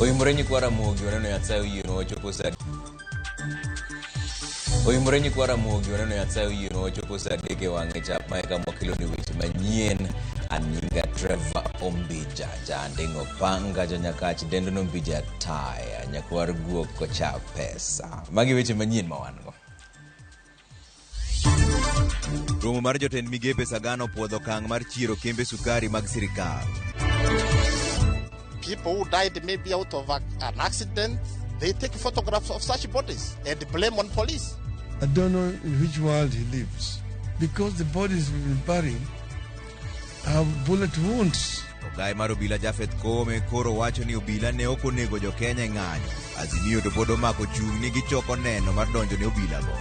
Oimore nyikwa Ramogi waneno Nyasaye oyienwa wachopo sa Oimore nyikwa Ramogi waneno Nyasaye oyienwa wachopo sa 3 e wang'e chap mae kama wakeloni weche manyien. An nyinga Trevor Ombija, jaanding'o panga, janyakach dendo Ombija taya, nyakwar guok kocha pesa. Magi weche manyien ma wan go. Romo mar jotend migepe Sagana opuodho okang' mar chiero kembe sukari mag sirikal. People who died maybe out of an accident, they take photographs of such bodies and blame on police. I don't know in which world he lives, because the bodies we've been burying have bullet wounds. Ogai mar obila Japheth Koome koro wacho ni obila ne ok onego jo-Kenya e ng'anyo. Azimio to pod omako chung' ni gichoko neno mar donjo ne obilago.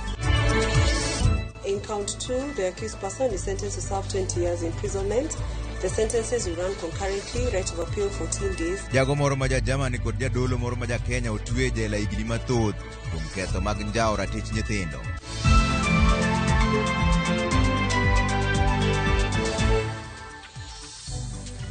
In count 2, the accused person is sentenced to serve 20 years imprisonment. The sentences will run concurrently, right of appeal 14 days. Jago moro ma ja-Germany kod jadolo moro ma ja-Kenya otwe e jela higni mathoth kuom ketho mag njawo ratich nyithindo.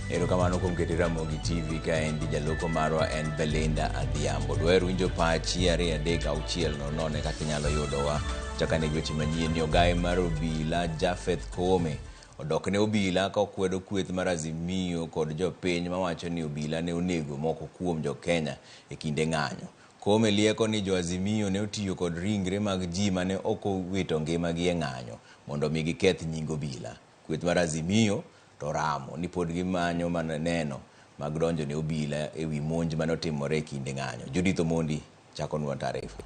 Erokamano kuom keto Ramogi TV kaendi jaloko marwa en Belinda Adhiambo. Dwaher winjo pachi 2 3 6 0 kaka inyalo yudowa. Chakane gi weche manyien ni ogaye mar obila Japheth Koome odok ne obila ka okwedo kweth mar Azimio kod jopiny mawacho ni obila ne onego moko kuom jo-Kenya e kinde ng'anyo. Koome lieko ni jo Azimio ne otiyo kod ringre mag ji mane ok owito ngimagi e ng'anyo mondo mi giketh nying obila. Kweth mar Azimio to ramo ni pod gimanyo mana neno mag donjo ne obila e wi monj mane otimore e kinde ng'anyo. Judith Omondi chakonwa taarifa.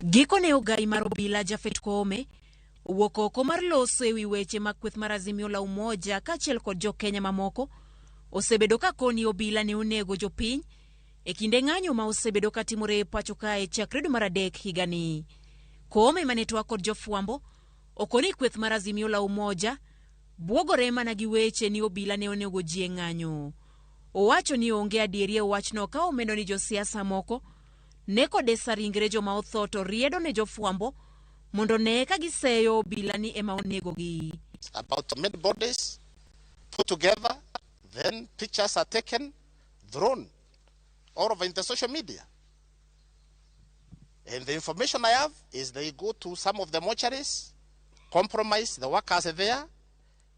Gikone ogai mar obila Japheth Koome owuok oko mar loso ewi weche mag kweth mar Azimio la Umoja kaachiel kod jo-Kenya mamoko osebedo ka koni obila ne onego jopiny e kinde ng'anyo ma osebedo ka timore e pacho kae chakre dwe mar 3 higani. Koome mane twak kod jofwambo okoni kweth mar Azimio la Umoja bwogore mana gi weche ni obila ne onego ji e ng'anyo. Owacho ni onge adieri e wachno ka omedo ni josiasa moko ne kodesa ringre joma otho to riedo ne jofwambo mondo ne ka giseyo obila ni ema onegogi. About many bodies put together, then pictures are taken, thrown all over in the social media. And the information I have is they go to some of the mortuaries, compromise the workers there,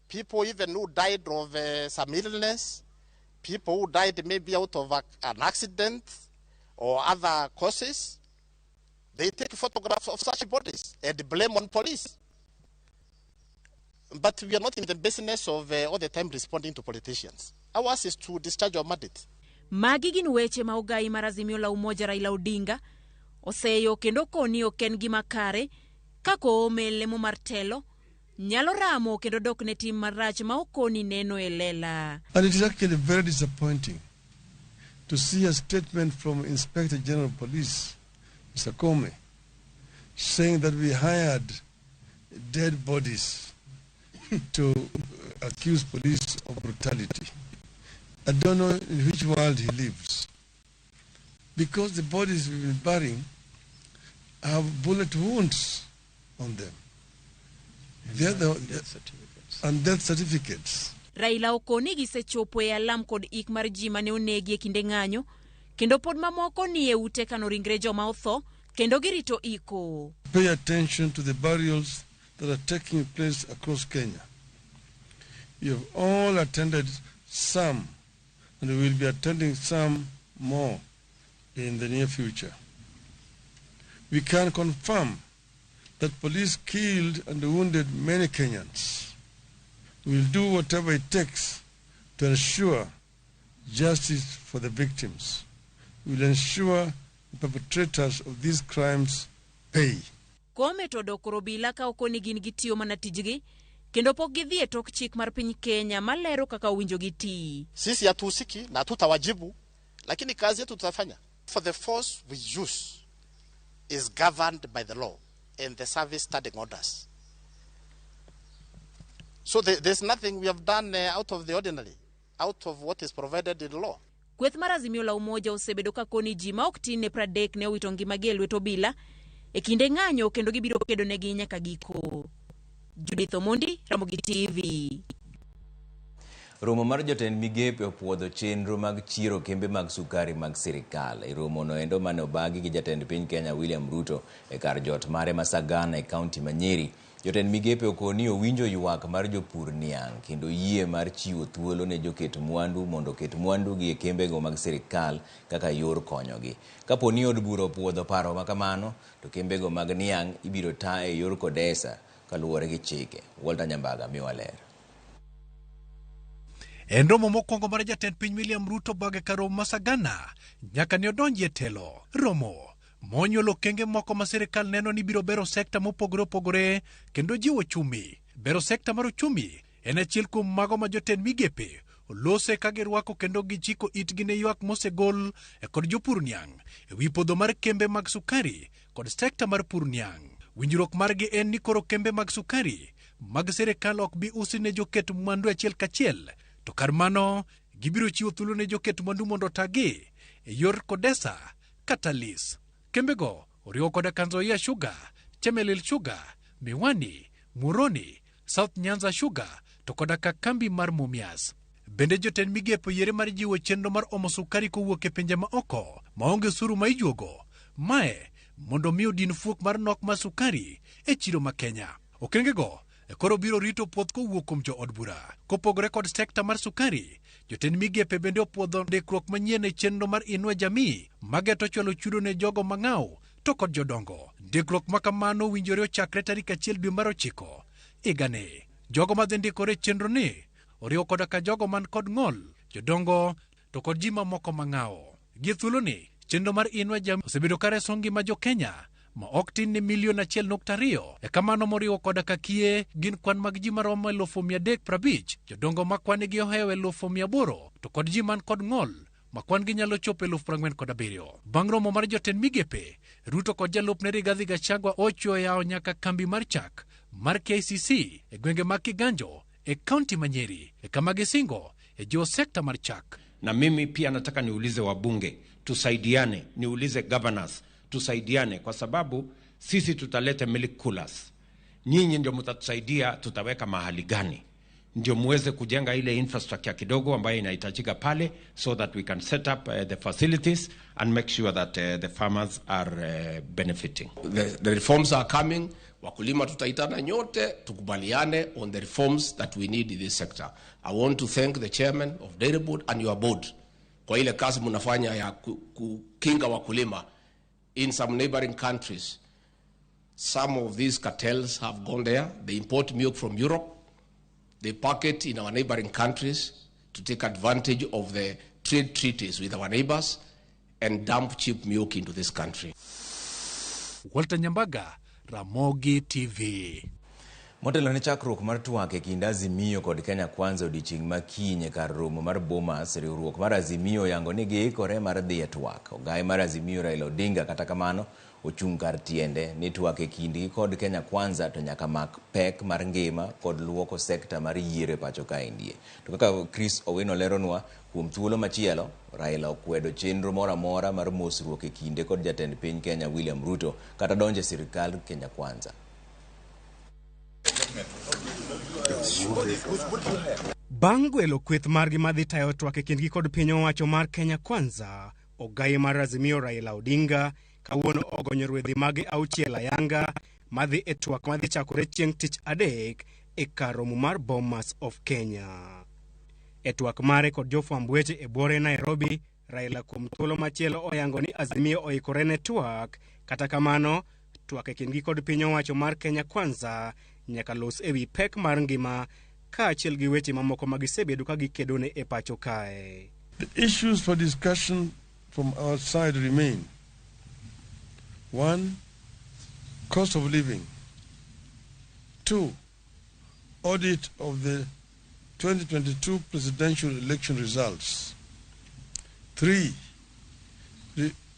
people even who died of some illness, people who died maybe out of an accident or other causes. They take photographs of such bodies and blame on police. But we are not in the business of all the time responding to politicians. Ours is to discharge our mandate. Magi gin weche ma ogai mar Azimio la Umoja Raila Odinga oseyo kendo koni ok en gima kare ka Koome lemo mar telo nyalo ramo kendo dok ne tim marach ma okoni neno e lela. And it is actually very disappointing to see a statement from Inspector General of Police, Mr. Koome, saying that we hired dead bodies to accuse police of brutality. I don't know in which world he lives, because the bodies we've been burying have bullet wounds on them. And death certificates. Raila okoni gisechopo e alam kod ik mar ji mane onegi e kinde ng'anyo, kendo pod mamoko ni e ute kano ringre joma otho, kendo girito iko. Pay attention to the burials that are taking place across Kenya. You have all attended some, and we will be attending some more in the near future. We can confirm that police killed and wounded many Kenyans. We will do whatever it takes to ensure justice for the victims. We will ensure the perpetrators of these crimes pay. Koome to odok kor obila ka okoni gin gitiyo mana tijgi kendo pok gidhi e tok chik mar piny Kenya malero kaka owinjo giti. Sisi hatuhusiki na hatutawajibu, lakini kazi yetu tutafanya. For the force we use is governed by the law and the service standing orders. So there's nothing we have done out of the ordinary, out of what is provided in law. Kweth mar Azimio la Umoja osebedo ka koni ji ma ok tin ne 30 ne owito ngimagi e lwet obila e kinde ng'anyo kendo gibiro kedo negi nyaka giko. Judith Omondi, Ramogi TV. Romo mar jotend migepe opuodho chenro mag chiero kembe mag sukari mag sirikal. E romo no endo mane obagi gi jatend piny Kenya William Ruto e kar jot mare ma Sagana e kaunti ma Nyeri. Jotend migepe okoni owinjo ywak mar jopur niang' kendo yie mar chiwo thuolo ne joket mwandu mondo oket mwandu gi e kembego mag sirikal kaka yor konyogi. Kapo ni od bura opuodho paro ma kamano, to kembego mag niang' ibiro ta e yor kodesa kaluwore gi chike. Walter Nyambaga miwa ler. En romo mokwongo mar jatend piny William Ruto bage kar romo ma Sagana nyaka ne odonji e telo. Romo monyuolo okenge moko ma sirikal neno ni biro bero sekta mopogore opogore kendo jiwo ochumi. Bero sekta mar ochumi en achiel kuom mago ma jotend migepe olose ka girwako kendo gichiko itgi ne ywak mosegol e kod jopur niang' e wi podho mar kembe mag sukari kod sekta mar pur niang'. Winjruok margi en ni koro kembe mag sukari mag sirikal ok bi usi ne joket mwandu achiel kachiel, to kar mano gibiro chiwo thuolo ne joket mwandu mondo otagi e yor kodesa kata lease. Kembego oriwo koda ka Nzoia Sugar, Chemelil Sugar, Miwani, Muhoroni, South Nyanza Sugar to koda ka kambi mar Mumias. Bende jotend migepe oyiere mar jiwo chenro mar omo sukari kowuok e pinje ma oko maonge osuru ma ijuogo. Mae mondo mi odin fuok mar nok mar sukari e chiro ma Kenya. Okengego koro biro rito puoth kowuok kuom jo od bura. Kopogore kod sekta mar sukari, jotend migepe bende opuodho ndikruok manyien e chenro mar Inua Jamii mageto chwalo chudo ne jogo mang'aw to kod jodongo. Ndikruok ma kamano owinjore ochakre tarik 1 dwe mar 9 higani. Jogo madhi ndikore e chenro ni oriwo koda ka jogo man kod ng'ol, jodongo to kod ji mamoko mang'aw. Gie thuoloni, chenro mar Inua Jamii osebedo ka reso ngima jo Kenya ma ok tin ne milion 1.2. E kamano moriwo koda ka kiye gin kwan mag ji maromo 350,000, jodongo ma kwan gi ohewo 800,000 to kod ji man kod ng'ol ma kwan gi nyalo chopo 47,000. Bang' romo mar jotend migepe, Ruto kod jalupne Rigathi Gachagua ochwo yawo nyaka kambi mar chak mar KCC e gwenge mag Kiganjo e kaunti ma Nyeri, e kama gisingo e jiwo sekta mar chak. Na mimi pia nataka niulize wabunge tusaidiane, niulize governors tusaidiane, kwa sababu sisi tutaleta milk coolers, nyinyi ndio mtatusaidia tutaweka mahali gani ndio muweze kujenga ile infrastructure kidogo ambayo inahitajika pale, so that we can set up the facilities and make sure that the farmers are benefiting. The reforms are coming. Wakulima tutaitana nyote tukubaliane on the reforms that we need in this sector. I want to thank the chairman of Dairy Board and your board kwa ile kazi mnafanya ya kukinga wakulima. In some neighboring countries, some of these cartels have gone there. They import milk from Europe. They pack it in our neighboring countries to take advantage of the trade treaties with our neighbors and dump cheap milk into this country. Walter Nyambaga, Ramogi TV. Motelo ne chakruok mar twak e kind Azimio kod Kenya Kwanza odiochieng' ma kiny e kar romo mar Bomas, riwruok mar Azimio oyango ni giikore mar dhi e twak. Ogai mar Azimio Raila Odinga kata kamano ochung' kar tiende ni twak e kindgi kod Kenya Kwanza to nyaka mak pek mar ngima kod luoko sekta mar yiero e pacho kaendie. To kaka Chris Owino leronwa, kuom thuolo machielo, Raila okwedo chenro moro amora mar mosruok e kinde kod jatend piny Kenya William Ruto kata donjo e sirikal Kenya Kwanza. Bang' gwelo kweth margi madhi tayo twak e kindgi kod piny owacho mar Kenya Kwanza, ogai mar Azimio Raila Odinga kawuono ogonyo rwedhi mage 6 ayanga madhi e twak madhi chakore chieng' tich adek e kar romo mar Bomas of Kenya. E twak mare kod jofwamb weche e buore Nairobi, Raila kuom thuolo machielo oyango ni Azimio oikore ne twak, kata kamano twak e kindgi kod piny owacho mar Kenya Kwanza nyaka los ewi pek mar ngima kaachiel gi weche mamoko ma gisebedo ka gikedone e pacho kae. The issues for discussion from our side remain: 1, cost of living; 2, audit of the 2022 presidential election results; 3,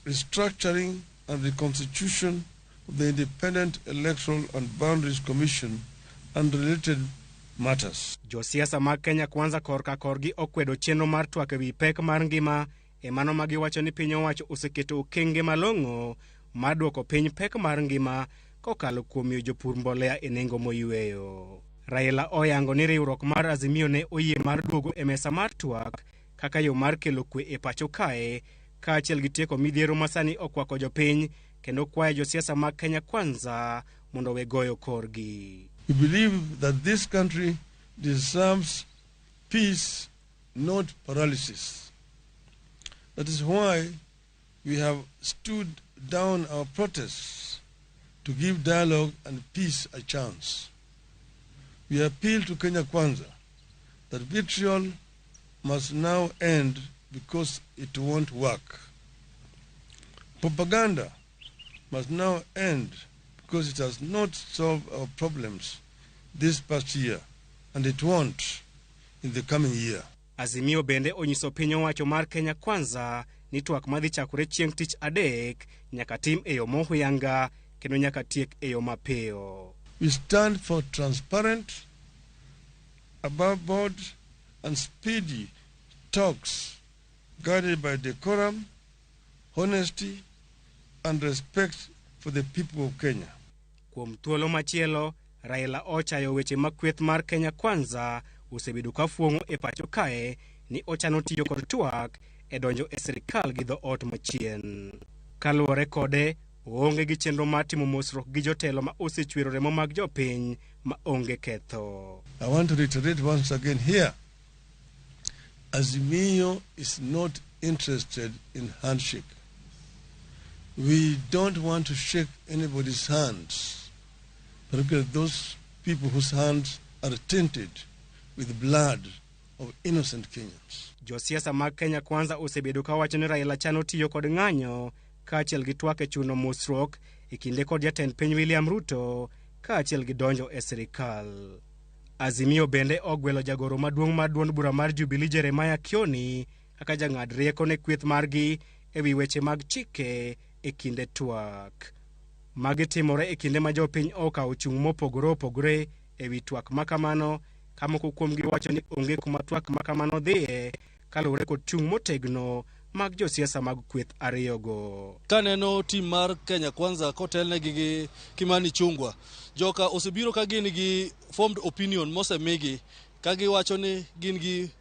restructuring and reconstitution of the Independent Electoral and Boundaries Commission and related matters. Josiasa mag Kenya Kwanza korka korgi okwedo chenro mar twak ewi pek mar ngima e mano ma giwacho ni piny owacho oseketo okenge malong'o mar duoko piny pek mar ngima kokalo kuom miyo jopur mbolea e nengo moyweyo. Raila oyango ni riwruok mar Azimio ne oyie mar duogo e mesa mar twak kaka yo mar kelo kwe e pacho kae kaachiel gi tieko midhiero masani okwako jopiny kendo kwayo josiasa mag Kenya Kwanza mondo we goyo korgi. We believe that this country deserves peace, not paralysis. That is why we have stood down our protests to give dialogue and peace a chance. We appeal to Kenya Kwanza that vitriol must now end because it won't work. Propaganda must now end because it has not solved our problems this past year, and it won't in the coming year. Azimio bende onyiso piny owacho mar Kenya Kwanza ni twak madhi chakore chieng' tich adek nyaka tim e yo mohuyanga kendo nyaka tiek e yo mapiyo. We stand for transparent, above board, and speedy talks guided by decorum, honesty, and respect for the people of Kenya. Kuom thuolo machielo, Raila ochayo weche ma kweth mar Kenya Kwanza osebedo ka fuong'o e pacho kae ni ochano tiyo kod twak e donjo e sirikal gi dhoot machien. Kaluwore kode, oonge gi chenro mar timo mosruok gi jotelo ma osechwero remo mag jopiny ma onge ketho. I want to reiterate once again here, Azimio is not interested in handshake. We don't want to shake anybody's hands, particularly those people whose hands are tainted with blood of innocent Kenyans. Josiasa mag Kenya Kwanza osebedo ka wacho ni Raila chano tiyo kod ng'anyo kaachiel gi twak e chuno mosruok e kinde kod jatend piny William Ruto kaachiel gi donjo e sirikal. Azimio bende ogwelo jagoro maduong' mar duond bura mar Jubilee Jeremiah Kioni kaka jang'ad rieko ne kweth margi ewi weche mag chike e kinde twak. Magi timore e kinde ma jopiny okawo chung' mopogore opogore ewi twak makamano, ka moko kuomgi wacho ni onge kuma twak makamano dhiye kaluwore kod chung' motegno mag josiasa mag kweth ariyogo. Kaneno tim mar Kenya Kwanza kotelnegi gi Kimani Ichung'wa, joka osebiro ka gin gi formed opinion mosemigi ka giwacho ni gin gi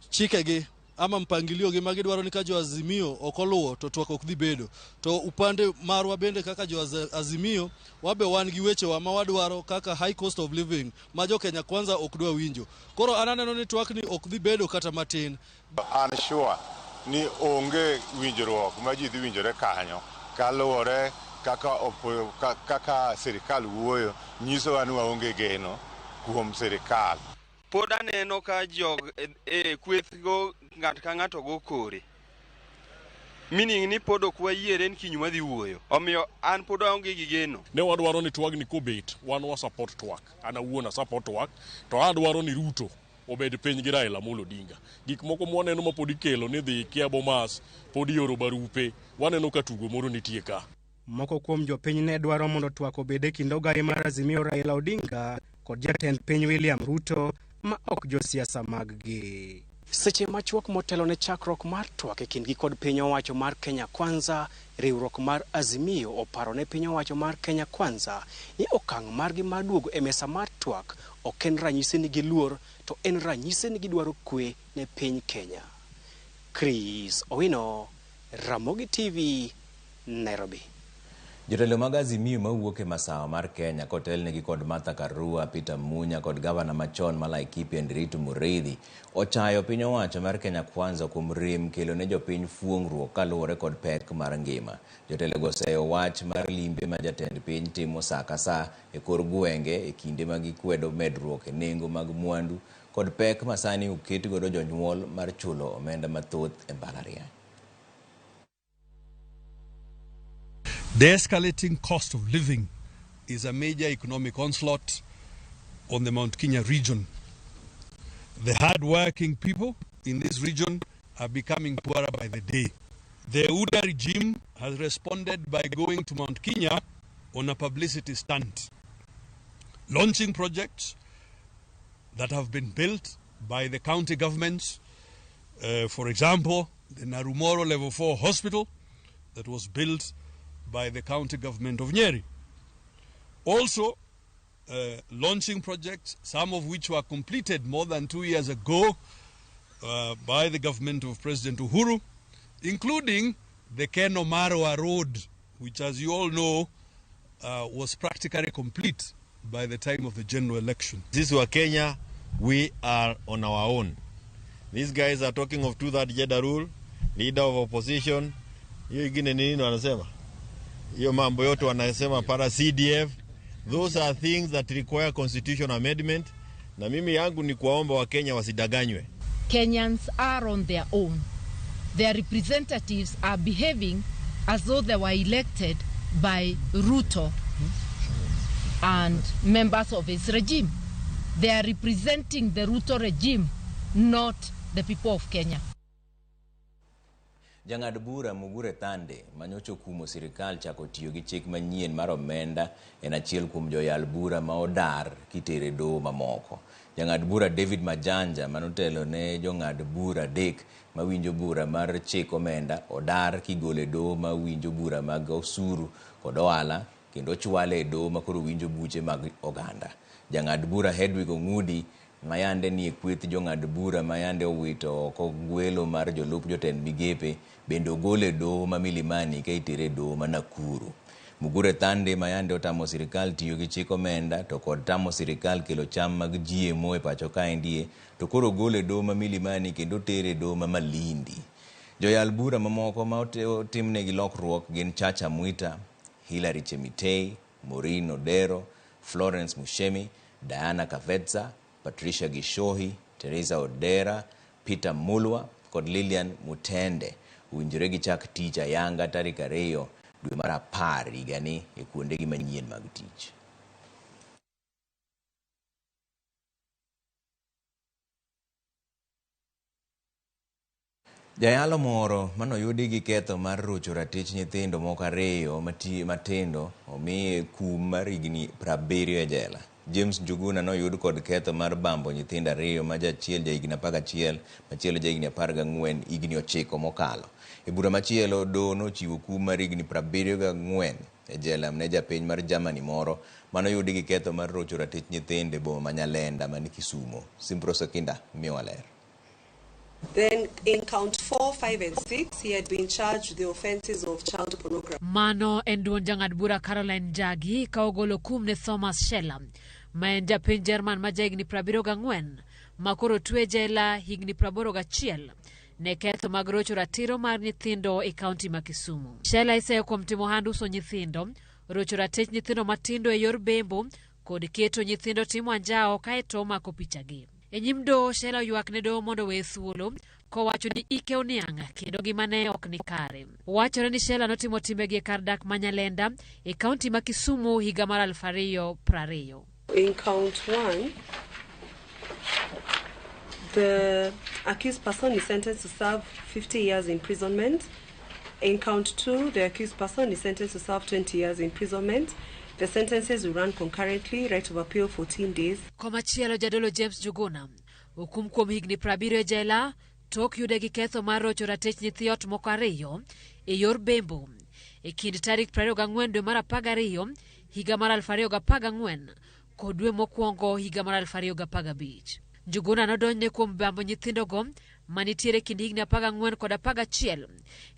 chikegi ama mpangilio gi ma gidwaro ni ka jo Azimio ok oluwo to twak ok dhi bedo. To upande marwa bende kaka jo Azimio wabe wan gi wechewa ma wadwaro kaka high cost of living ma jo Kenya Kwanza ok dwa winjo. Koro an aneno ni twak ni ok dhi bedo kata matin. An sure ni onge winjruok ma ji dhi winjore kanyo kaluwore kaka sirikal wuoyo nyisowa ni waonge geno kuom sirikal. Pod aneno ka jog kweth go ng'ato ka ng'ato go kore. Meaning ni pod ok wayiere ni kiny wadhi wuoyo. Omiyo an pod aonge gi geno. Ne wadwaro ni twagni kobet, wan wa support twak. An awuon a support twak, to adwaro ni Ruto obed piny gi Raila Amolo Odinga. Gik moko mwaneno ma pod ikelo ni dhi kia Bomas, pod ioro barupe, waneno ka tugo moro nitie ka. Moko kuom jopiny ne dwaro mondo twak obed e kind ogai mar Azimio Raila Odinga kod jatend piny William Ruto ma ok josiasa maggi. Seche machuok motelo ne chakruok mar twak e kindgi kod piny owacho mar Kenya Kwanza, riwruok mar Azimio oparo ne piny owacho mar Kenya Kwanza ni okang' margi mar duogo e mesa mar twak ok en ranyisi ni giluor, to en ranyisi ni gidwaro kwe ne piny Kenya. Chris Owino, Ramogi TV, Nairobi. Jotelo mag Azimio mawuok e masawa mar Kenya kotelnegi kod Martha Karua, Peter Munya kod gavana machon ma Laikipia Ndiritu Muriithi ochayo piny owacho mar Kenya Kwanza kuom rem kelo ne jopiny fuong'ruok kaluwore kod pek mar ngima. Jotelogo oseyo wach mar limbe ma jatend piny timo saa ka saa e kor gwenge e kinde ma gikwedo medruok e nengo mag mwandu kod pek ma sani oket godo jonyuol mar chulo omenda mathoth e mbalariany. The escalating cost of living is a major economic onslaught on the Mount Kenya region. The hard-working people in this region are becoming poorer by the day. The UDA regime has responded by going to Mount Kenya on a publicity stunt, launching projects that have been built by the county governments. For example, the Narumoro Level 4 Hospital that was built by the county government of Nyeri. Also, launching projects, some of which were completed more than 2 years ago by the government of President Uhuru, including the Keno Marwa Road, which, as you all know, was practically complete by the time of the general election. Sisi wa Kenya, we are on our own. These guys are talking of two-third gender rule, leader of opposition. Hiyo ingine nini wanasema? Hiyo mambo yote wanasema para CDF. Those are things that require constitutional amendment. Na mimi yangu ni kuwaomba wa Kenya wasidanganywe. Kenyans are on their own. Their representatives are behaving as though they were elected by Ruto and members of his regime. They are representing the Ruto regime, not the people of Kenya. Jang'ad bura Mugure Thande manyocha okumo sirikal chako tiyo gi chik manyien mar omenda en achiel kuom joyal bura ma odar kitere doho mamoko. Jang'ad bura David Majanja manotelo ne jong'ad bura adek mawinjo bura mar chik omenda odar kigolo e doho mawinjo bura mag osuru kod ohala kendo ochwale e doho makoro winjo buche mag oganda. Jang'ad bura Hedwig Ong'udi mayande nie kweth jong'ad bura mayande owito oko gwelo mar jolup jotend migepe bende ogol e doho ma Milimani ka itere e doho ma Nakuru. Mugure Thande mayande otamo sirikal tiyo gi chik omenda to kod tamo sirikal kelo cham mag GMO e pacho kaendie to koro ogol e doho ma Milimani kendo otere e doho ma Malindi. Joyal bura mamoko ma otimnegi lokruok gin Chacha Mwita, Hilary Chemitei, Maureen Odero, Florence Mushemi, Diana Kavetsa, Patricia Gishohi, Teresa Odera, Peter Mulwa kod Lilian Mutende. Owinjore gichak tich ayanga tarik 2 dwe mar 10 higani e kuondegi manyien mag tich. Jayalo moro manoyudi gi ketho mar rocho ratich nyithindo moko ariyo matindo omiye kum mar higni 70 e jela. James Njuguna noyud kod ketho mar bambo nyithindo ariyo ma jachiel jahigni 11 machielo jahigni 14 higni 9 mokalo. E bura machielo doho nochiwo kum mar higni 74 e jela ne japiny mar Germany moro manoyudi gi ketho mar rocho ratich nyithindo e boma ma Nyalenda mani Kisumo. Simprose Okinda miyowa ler. Then in count 4, 5 and 6, he had been charged with the offences of child pornography. Mano en duond jang'ad bura Caroline Njagi ka ogolo kum ne Thomas Sheller ma en japiny Jerman ma jahigni 74 ma koro twe jela higni 81 ne ketho mag rocho ratiro mar nyithindo e kaunti ma Kisumu. Sheller iseyo kuom timo ohand uso nyithindo, rocho ratich nyithindo matindo e yor bembo kod keto nyithindo timo anjawo kaeto omako pichagi. E nyim doho, Sheller oywak ne doho mondo oweye thuolo kowacho ni ike oniang' kendo gimane ok ni kare. Wachore ni Sheller notimo timbegi e kar dak ma Nyalenda e kaunti ma Kisumu higa mar 2020. In count 1, the accused person is sentenced to serve 50 years imprisonment. In count 2, the accused person is sentenced to serve 20 years imprisonment. The sentences will run concurrently, right of appeal 14 days. Komachielo jadolo James Njuguna okum kuom higni 70 e jela tok yude gi ketho mar rocho ratich nyithi ot moko ariyo e yor bembo e kind tarik 24 dwe mar 12 higa mar 2014 kod dwe mokwongo higa mar 2015. Njuguna nodonjne kuom bambo nyithindogo manitiere kind higni 14 kod 11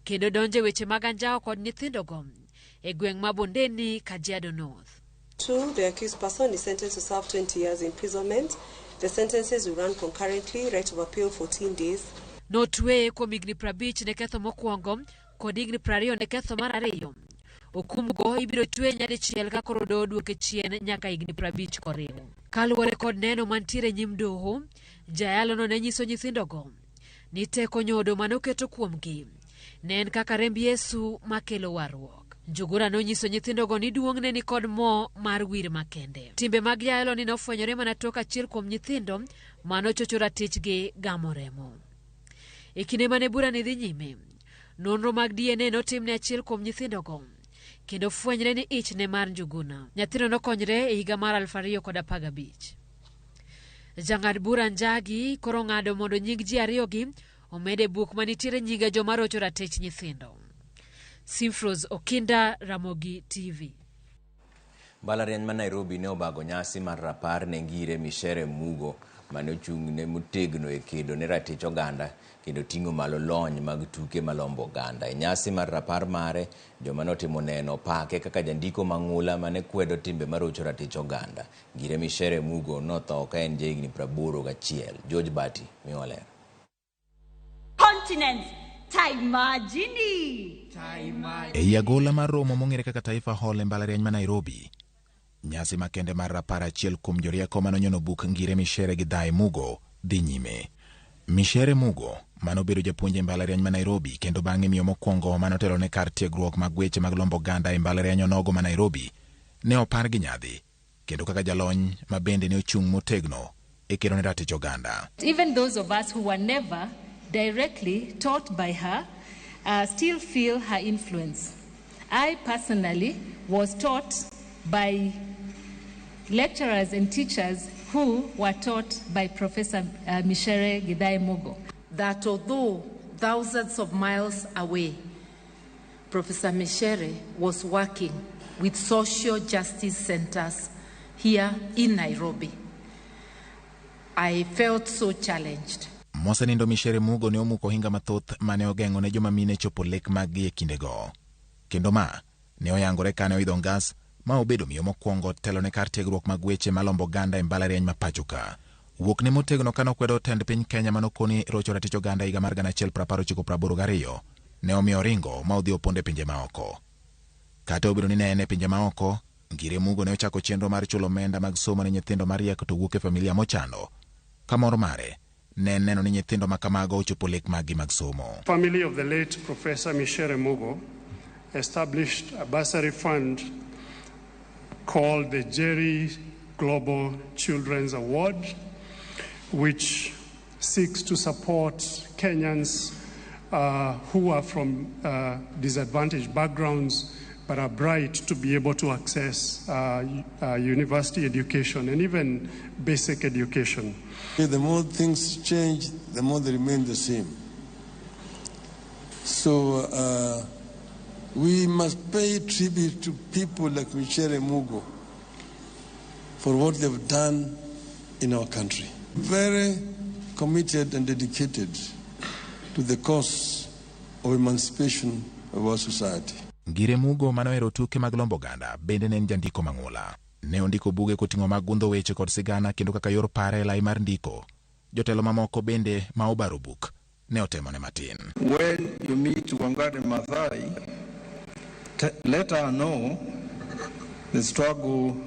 kendo donjo e weche mag anjawo kod nyithindogo e gweng' ma Bondeni, Kajiado North. 2, the accused person is sentenced to serve 20 years imprisonment. The sentences will run concurrently, right of appeal 14 days. Notweye kuom higni 50 ne ketho mokwongo kod higni 20 ne ketho mar ariyo. Okumgo ibiro twe nyadichiel ka koro doho duoke chien nyaka higni 50 koriw. Kaluwore kod neno mantiere nyim doho, jayalono ne nyiso nyithindogo ni teko nyodo mane oketo kuomgi ne en kaka remb Yesu makelo warruok. Njuguna nonyiso nyithindogo ni duong'ne ni kod mo mar wir makende. Timbe mag jayaloni nofwenyore mana tok achiel kuom nyithindo manochocho ratichgi gamo remo. E kinde mane bura ni dhi nyime, nonro mag DNA notim ne achiel kuom nyithindogo kendo fwenyre ni ich ne mar Njuguna. Nyathino nokonyre e higa mar 2015. Jang'ad bura Njagi koro ng'ado mondo nying ji ariyogi omed e buk manitiere nyinge joma rocho ratich nyithindo. Simfros Okinda, Ramogi TV. Mbalariany ma Nairobi ne obago nyasi mar rapar ne Ngire Micere Mugo mane ochung' ne motegno e kedo ne ratich oganda kendo ting'o malo lony mag tuke malombo oganda. E nyasi mar rapar mare, joma notimo neno pake kaka jandiko mang'ula mane kwedo timbe marocho ratich oganda. Ngire Micere Mugo notho ka en jahigni 81. George Bati miwa ler. Continents. Taimajini. Ei agola mar romo mong'ere kaka Taifa Hall e mbalariany ma Nairobi, nyasi makende mar rapar achiel kuom jorieko manonyono buk Ngire Micere Githae Mugo dhi nyime. Micere Mugo manobedo japuonj e mbalariany ma Nairobi kendo bang'e miyo mokwongo manotelo ne kar tiegruok mag weche mag lombo oganda e mbalariany onogo ma Nairobi ne opar gi nyadhi kendo kaka jalony ma bende ne ochung' motegno e kedo ne ratich oganda. Even those of us who were never directly taught by her still feel her influence. I personally was taught by lecturers and teachers who were taught by Professor Micere Githae Mugo. That although thousands of miles away, Professor Micere was working with social justice centers here in Nairobi. I felt so challenged. Mosenindo Micere Mugo ne omuko ohinga mathoth mane ogeng'o ne joma mine chopo lek maggi e kindego. Kendo ma ne oyangore kane oidho ngas ma obedo miyo mokwongo telo ne kar tiegruok mag weche malombo oganda e mbalariany ma pacho ka. Wuok ne motegno kane okwedo tend piny Kenya manokoni rocho ratich oganda higa mar 1982 ne omiyo oringo ma odhi opondo e pinje maoko. Kata obedo ni ne en e pinje maoko, Ngire Mugo ne ochako chenro mar chulo omenda mag somo ne nyithindo mariek to wuok e familia mochando. Ka mor mare ne en neno ni nyithindo ma kamago ochopo lek maggi mag somo. Family of the late Professor Micere Mugo established a bursary fund called the Jerry Global Children's Award, which seeks to support Kenyans who are from disadvantaged backgrounds but are bright to be able to access university education and even basic education. The more things change, the more they remain the same. So we must pay tribute to people like Micere Mugo for what they've done in our country. Very committed and dedicated to the cause of emancipation of our society. Ngire Mugo manohero tuke mag lombo oganda bende ne en jandiko mang'ula. Ne ondiko buge koting'o mag gundho weche kod sigana kendo kaka yor pare e lai mar ndiko. Jotelo mamoko bende ma obaro buk ne otemone matin. When you meet Wangari Maathai, let her know the struggle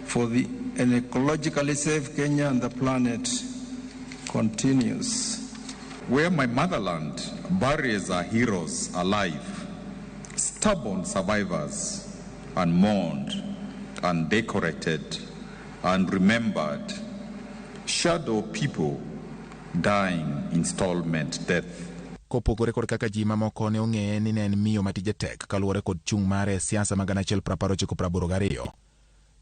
for an ecologically safe Kenya and the planet continues. Where my motherland buries our heroes alive, stubborn survivors, unmourned, undecorated, unremembered, shadow people dying installment death. Kopogore kod kaka ji mamoko ne ong'eye ni ne en miyo matije tek kaluwore kod chung' mare e siasa mag 1982.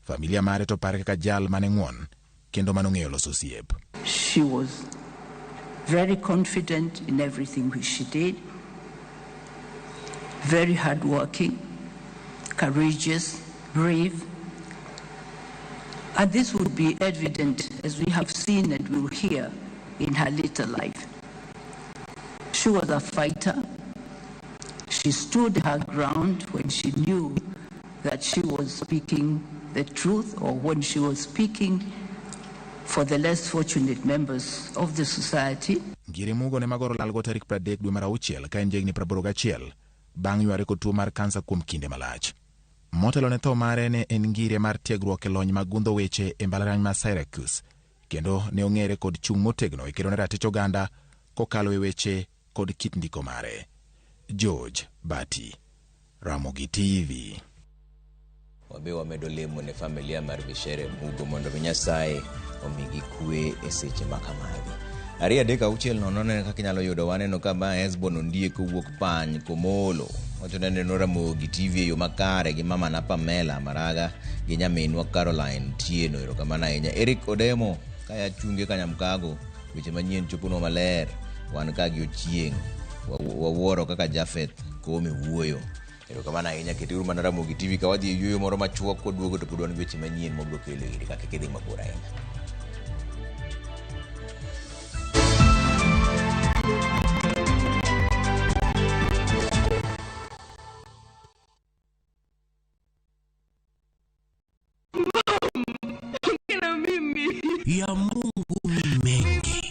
Familia mare to pare kaka jal mane ng'won kendo manong'eyo loso osiep. She was very confident in everything which she did, very hardworking, courageous, brave. And this would be evident as we have seen and will hear in her later life. She was a fighter. She stood her ground when she knew that she was speaking the truth or when she was speaking for the less fortunate members of the society. Ngire Mugo ne magoro lalgo tarik 30 dwe mar auchiel ka en jahigni 81 bang' yware kod tuo mar kansa kuom kinde malach. Motelo ne tho mare ne en ngire mar tiegruok e lony mag gundho weche e mbalariany ma Syracuse, kendo ne ong'ere kod chung' motegno e kedo ne ratich oganda kokalo e weche kod kit ndiko mare. George Bati, Ramogi TV. Wabe wamedo lemo ne familia mar Michere Mugo mondo mi Nyasaye omigi kwe e seche ma kamagi. 2 3 6 0 neno kaka inyalo yudo waneno ka ma Hesbon Ondiek owuok Pany Komolo. Wacho ni aneno Ramogi TV e yo makare gi mama na Pamela Maraga gi nyaminwa Caroline Tieno. Erokamano ahinya. Eric Odemo kaya chunge Kanyamkago weche manyien choponwa maler. Wan ka gi Ochieng'. Wawuoro kaka Jafeth Koome wuoyo. Erokamano ahinya, keturu mana Ramogi TV ka wadhi e yueyo moro machuok kwaduogo to pod wan gi weche manyien mwabiro kelo iri ka kik idhi mabor ahinya. Ya Mungu ni mengi.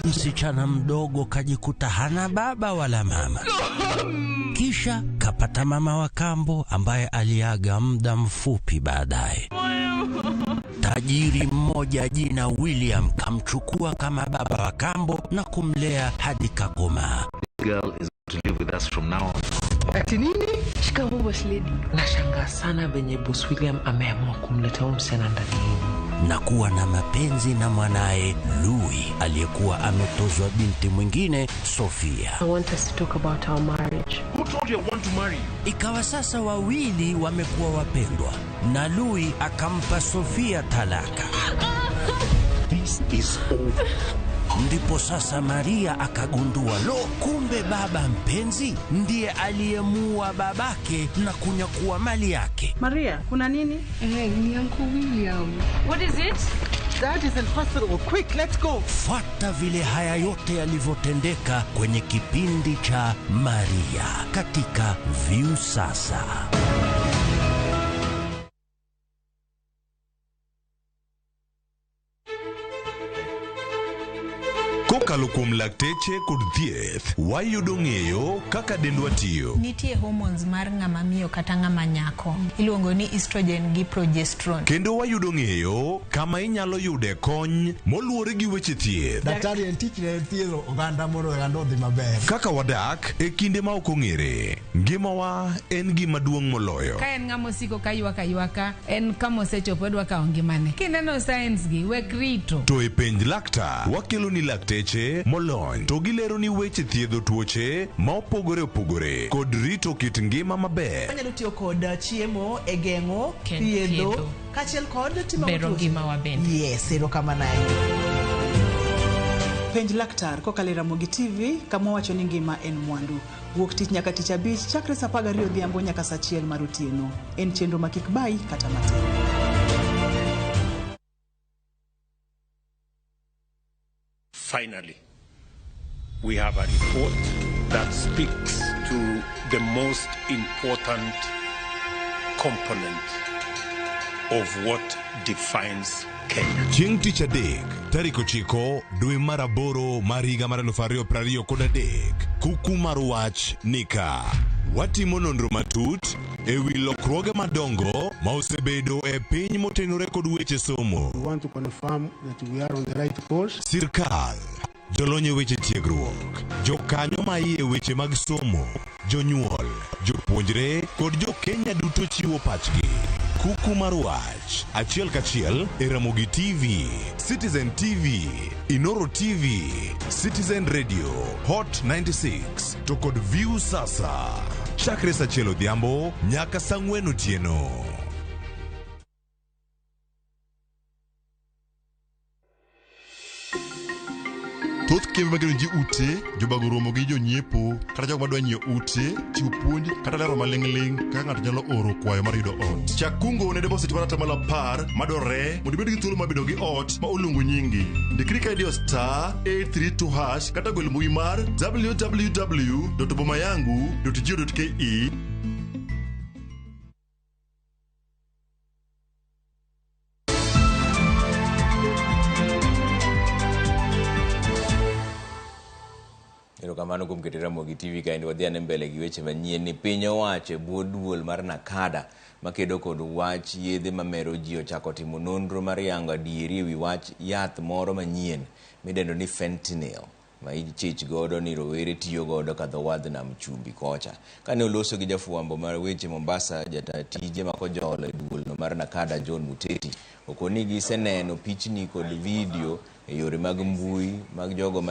Msichana mdogo kajikuta hana baba wala mama, kisha kapata mama wa kambo ambaye aliaga muda mfupi baadaye. Tajiri mmoja jina William kamchukua kama baba wa kambo na kumlea hadi kakomaa. Girl is to live with us from now on. Ati nini? Shikamoo boss lady. Nashangaa sana venye boss William ameamua kumleta huyu msichana ndani yenu. Na kuwa na mapenzi na mwanaye Louis aliyekuwa ametozwa binti mwingine Sofia. I want us to talk about our marriage. Who told you I want to marry you? Ikawa sasa wawili wamekuwa wapendwa na Louis akampa Sofia talaka. This is over. Ndipo sasa Maria akagundua, lo, kumbe baba mpenzi ndiye aliyemuua babake na kunyakua mali yake. Maria, kuna nini? Ni Uncle William. What is it? Dad is in hospital. Quick, let's go. Fuata vile haya yote yalivyotendeka kwenye kipindi cha Maria katika Viusasa. Kokalo kuom lakteche kod thieth, wayudo ng'eyo kaka dendwa tiyo. Nitie hormones mar ng'ama miyo kata ng'ama nyako. Iluongo ni estrogen gi progesterone. Kendo wayudo ng'eyo kama inyalo yude kony moluwore gi weche thieth. Daktari en tich ne thiedho oganda mondo oganda odhi maber. Kaka wadak e kinde ma ok ong'ere, ngimawa en gima duong' moloyo. Ka en ng'ama osiko ka ywak aywaka, en kama osechopo odwa kawo ngimane. Kineno signs gi, wek rito. To e penj laktar, wakelo ni lakteche molony to gilero ni weche thiedho tuoche ma opogore opogore kod rito kit ngima maber. Wanyalo tiyo kod chiemo e geng'o, thiedho, kaachiel kod timo bero ngimawa bende. Yes, erokamano ahinya. Penj laktar kokalo e Ramogi TV kama wacho ni ngima en mwandu. Wuok tich nyaka tich abich chakre saa 12 odhiambo nyaka saa 1 mar otieno. En chenro ma kik bayi kata matin. Finally, we have a report that speaks to the most important component of what defines Kenya. Chieng' tich adek, tarik 9 dwe mar 8 mar higa mar 2023, kuku mar wach nika. Watimo nonro matut e wi lokruoge madongo ma osebedo e piny motenore kod weche somo. We want to confirm that we are on the right course. Sirkal, jolony e weche tiegruok, jokanyo ma iye weche mag somo, jonyuol, jopuonjre kod jo-Kenya duto chiwo pachgi. Kuku mar wach, achiel kachiel e Ramogi TV, Citizen TV, Inoro TV, Citizen Radio, Hot 96 to kod View Sasa. Chakre saa 1 odhiambo nyaka saa 4 otieno. Thoth kembe magero ji ute, jobago romo gi jonyiepo kata jogo madwa nyiewo ute, chiwo puonj kata lero maling'ling' kaka ng'ato nyalo oro kwayo mar yudo ot. Chak kungo ne deposit mar 10% madwarore mondo ibed gi thuolo mar bedo gi ot ma oluongo nyingi. Ndikri ka idiyo *832# kata gol mbui mar www.bomayangu.go.ke. Erokamano kuom keto Ramogi TV kaendi wadhi ane mbele gi weche manyien ni piny owacho e bwo duol mar NACADA makedo kod wach yedhe mamero ji ochako timo nonro mar yango adieri ewi wach yath moro manyien midendo ni fentanyl ma ichich godo ni rowere tiyo godo kadho wadh nam chumbi kocha. Kane oloso gi jafwambo mar weche Mombasa, jata tije makojolo e duolno mar NACADA John Muteti okoni giseneno pichni kod vidio e yore mag mbui mag jogo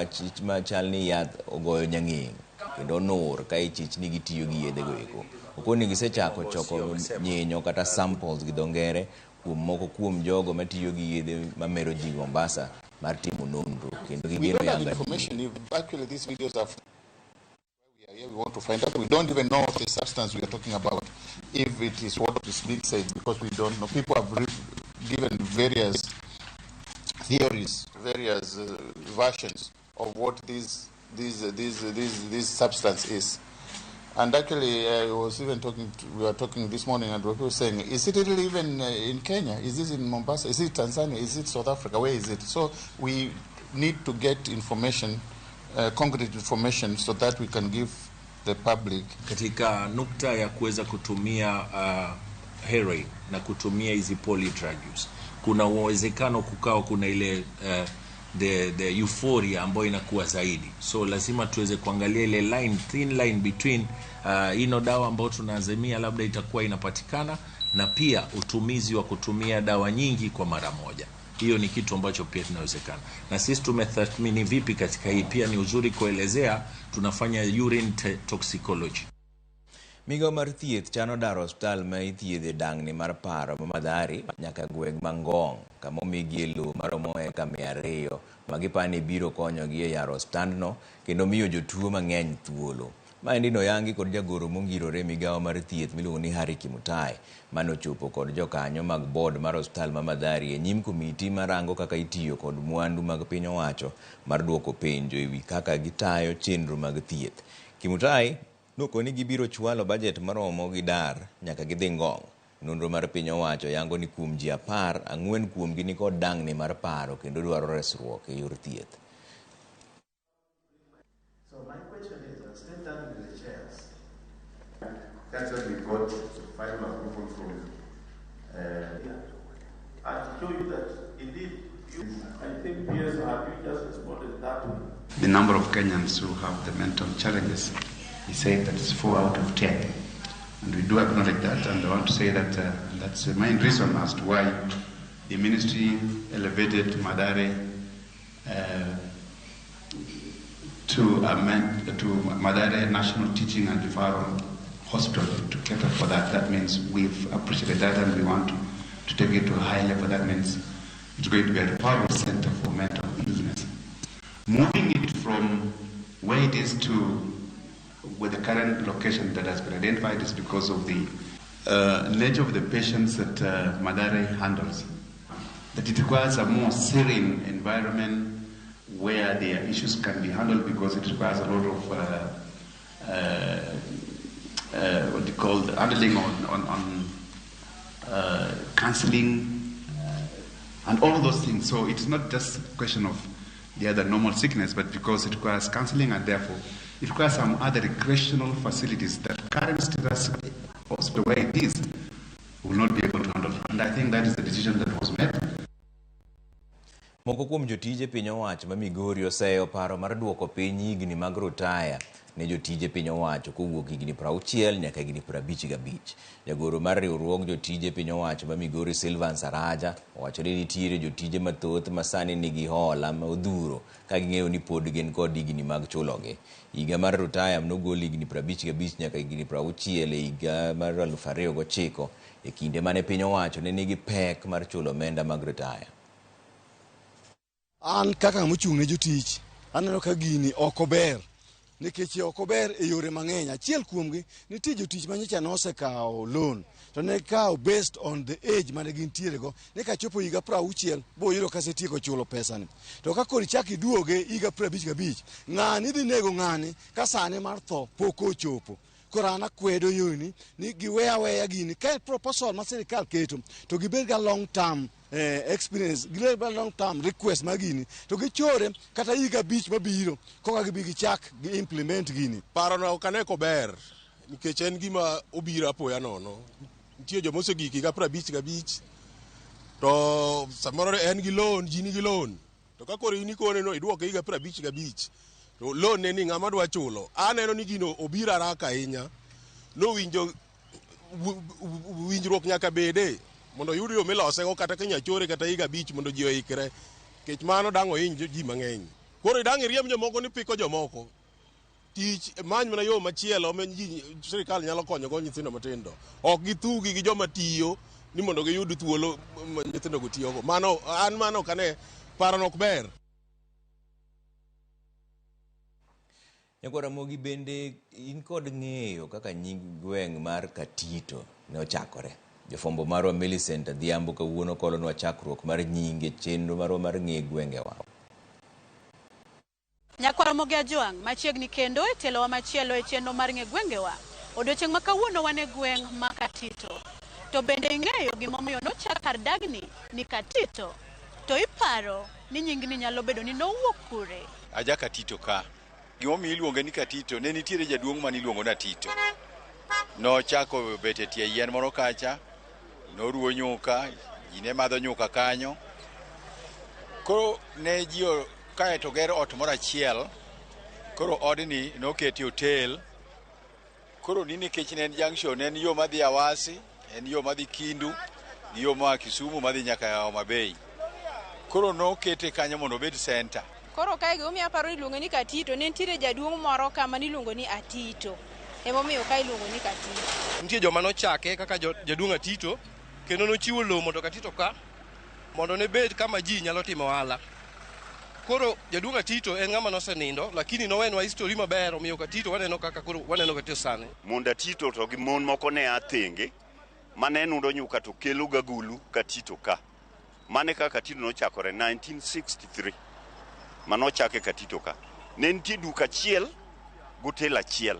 machal ni yath ogoyo nyang'eng' kendo onur ka ichich ni gitiyo gi yedhego eko. Okoni gisechako choko nyinyo kata samples gi dho ngere kuom moko kuom jogo matiyo gi yedhe mamero ji Mombasa mar timo nonro kendo We gigeno don't have yango information if actually these videos are we are here, we want to find out. We don't even know the substance we are talking about, if it is what is being said, because we don't know. People have given various theories, various versions of what this substance is. And actually, I was even talking, to, we were talking this morning, and we were saying, is it really even in Kenya? Is this in Mombasa? Is it Tanzania? Is it South Africa? Where is it? So we need to get information, concrete information, so that we can give the public. Katika nukta ya kuweza kutumia heroin na kutumia hizi polydrug use, kuna uwezekano kukawa kuna ile the euphoria ambayo inakuwa zaidi, so lazima tuweze kuangalia ile line, thin line between ino dawa ambayo tunaazimia labda itakuwa inapatikana na pia utumizi wa kutumia dawa nyingi kwa mara moja. Hiyo ni kitu ambacho pia tunawezekana. Na sisi tumetathmini vipi katika hii, pia ni uzuri kuelezea, tunafanya urine toxicology. Migawo mar thieth chano daro osiptal ma ithiedhe dang'ni mar paro ma Mathari nyaka gweng' ma Ngong' kama omigie lowo maromo eka 200 ma gipani biro konyogi e yaro osiptandno kendo miyo jotuo mang'eny thuolo. Maendi noyangi kod jagoro mongirore e migawo mar thieth miluongo ni Harry Kimutai manochopo kod jokanyo mag board mar osiptal ma Mathari e nyim komiti marango kaka itiyo kod mwandu mag piny owacho mar duoko penjo ewi kaka gitayo chenro mag thieth. Kimutai nokoni gibiro chwalo bajet maromo gi dar nyaka gidhi Ngong'. Nonro mar piny owacho yango ni kuom ji 10, 4 kuomgi nikod dang'ni mar paro kendo dwaro resruok e yor thieth. So my question is, still standing with the chairs. That's when we got final approval from. And to show you that indeed, you, I think PS, have you just responded that way? The number of Kenyans who have the mental challenges, he said that it's 4 out of 10. And we do acknowledge that, and I want to say that that's the main reason as to why the ministry elevated Mathare to Mathare National Teaching and Referral Hospital to cater for that. That means we've appreciated that and we want to take it to a high level. That means it's going to be a referral center for mental illness. Moving it from where it is to where the current location that has been identified is because of the nature of the patients that Mathare handles. That it requires a more serene environment where their issues can be handled, because it requires a lot of what you call the handling on counseling and all those things. So it's not just a question of the other normal sickness, but because it requires counseling and therefore it requires some other recreational facilities that current status the way it is will not be able to handle. And I think that is the decision that was made. Moko kuom jotije piny owacho ma Migori oseyo paro mar duoko piny higni mag rutaya ne jotije piny owacho kowuok higni 60 nyaka higni 55. Jagoro mar riwruog jotije piny owacho ma Migori Silvan Saraja owacho ni nitiere jotije mathoth ma sani nigi hola ma odhuro ka ging'eyo ni pod gin kod higni mag chulogi. Higa mar rutaya nogol higni 55 nyaka higni 60 e higa mar 2009 e kinde mane piny owacho ne nigi pek mar chulo omenda mag rutaya. An kaka mochung' ne jotich, aneno ka gini ok ober, nikech ok ober e yore mang'eny. Achiel kuomgi, nitie jotich ma nyocha nosekawo loan, to ne kawo based on the age mane gintiere go, ni kachopo higa 60 boyudo kasetieko chulo pesani. To ka koro ichak iduoge higa 55, ng'ani dhi nego ng'ani ka sane mar tho pok ochopo. Koro an akwedo yoni ni giwe aweya gini. Ka en proposal ma sirikal keto to gibed ga long term experience, gibed ga long term request mar gini to gichore kata higa 5 mabiro koka gibi gichak gi implement gini. Parono ok ane kober nikech en gima obiro apoya nono. Nitie joma osegik higa 55 to samoro en gi loan, ji nigi loan. To ka koro in ikone no iduoke higa 55 to loan ne ni ng'ama dwa chulo. Aneno ni gino obiro haraka ahinya. Nowinjo winjruok nyaka bede mondo oyud yo milosego kata ka inya chore kata higa 5 mondo ji oikre. Nikech mano dang' ohiny ji mang'eny. Koro idang' iriemb jomoko ni piko jomoko. Tich many mana yo machielo ma ji sirikal nyalo konyogo nyithindo matindo. Ok githugi gi joma tiyo ni mondo giyud thuolo ma nyithindogo tiyogo. Mano an mano ok ane parono ok ber. Nyakwar Ramogi bende in kod ng'eyo kaka nying gweng' mar Katito ne ochakore. Jofwambo marwa Millicent Adhiambo kawuono kolonwa chakruok mar nyinge chenro marwa mar ng'e gwengewa. Nyakwar Ramogi Ajwang' machiegni kendo e telowa machielo e chenro mar ng'e gwengewa. Odiochieng' ma kawuono wan e gweng' ma Katito. To bende ing'eyo gimomiyo nochak kar dagni ni Katito? To iparo ni nyingni nyalo bedo ni nowuok kure? Aja Katito ka. Gimomiyo iluonge ni Katito, ne nitiere jaduong' mane iluongo ni Atito. Nochako bet e tie yien moro kacha, noruwo nyuka, ji ne madho nyuka kanyo. Koro ne ji kaeto ger ot moro achiel, koro odni noketi hotel. Koro ni nikech ne en junction, ne en yo madhi Awasi, en yo madhi Kindu, gi yo moa Kisumu madhi nyaka Homa Bay. Koro nokete kanyo mondo obed center. Koro kae gimomiyo aparo ni iluonge ni Katito, ne nitiere jaduong' moro kama niluongo ni Atito. Emomiyo kae iluongo ni Katito. Nitie joma nochake kaka jaduong' Atito, kendo nochiwo lowo mondo Katito ka, mondo ne bed kama ji nyalo timo ohala. Koro jaduong' Atito en ng'ama nosenindo, lakini nowenwa history maber, omiyo Katito waneno kaka koro waneno Katito sani. Mond Atito to gi mon moko ne a thenge, mane nudo nyuka to kelo gagulu Katito ka. Mane kaka Katito nochakore 1963. Manochake Katito ka. Ne nitie duka achiel gotel achiel.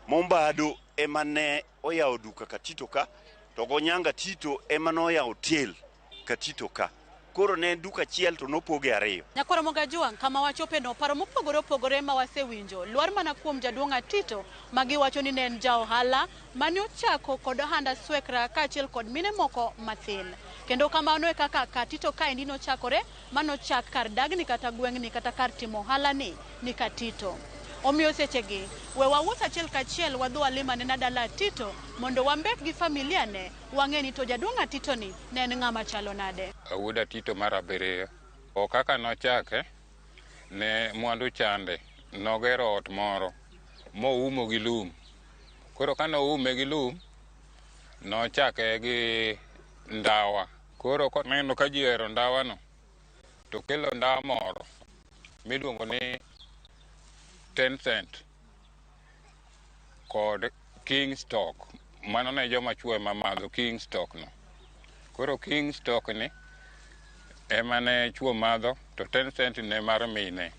Mombado ema ne oyawo duka Katito ka, to Gonyanga Tito ema noyawo hotel Katito ka. Koro ne en duka achiel to nopoge ariyo. Nyakwar Ramogi Ajwang' kama wachope no paro mopogore opogore ma wasewinjo lwar mana kuom jaduong' Atito ma giwacho ni ne en ja ohala mane ochako kod ohanda swekra kaachiel kod mine moko mathin. Kendo kamano e kaka Katito kaendi nochakore manochak kar dagni kata gweng'ni kata kar timo ohala ni Katito. Omiyo sechegi we wawuoth achiel kachiel wadhi walim anena dala Atito mondo wambek gi familia ne wang'e ni to jaduong' Atito ni ne en ng'ama chalo nade. Wuod Atito mar 7. O kaka nochake ne mwandu chande, nogero ot moro moumo gi lum. Koro ka noume gi lum, nochake gi ndawa. Koro koneno ka ji ohero ndawano, to kelo ndawa moro miluongo ni 10 cent kod King Stock. Mano ne joma chwo ema madho King Stock no. Koro King Stock ni ema ne chwo madho, to 10 cent ne mar mine.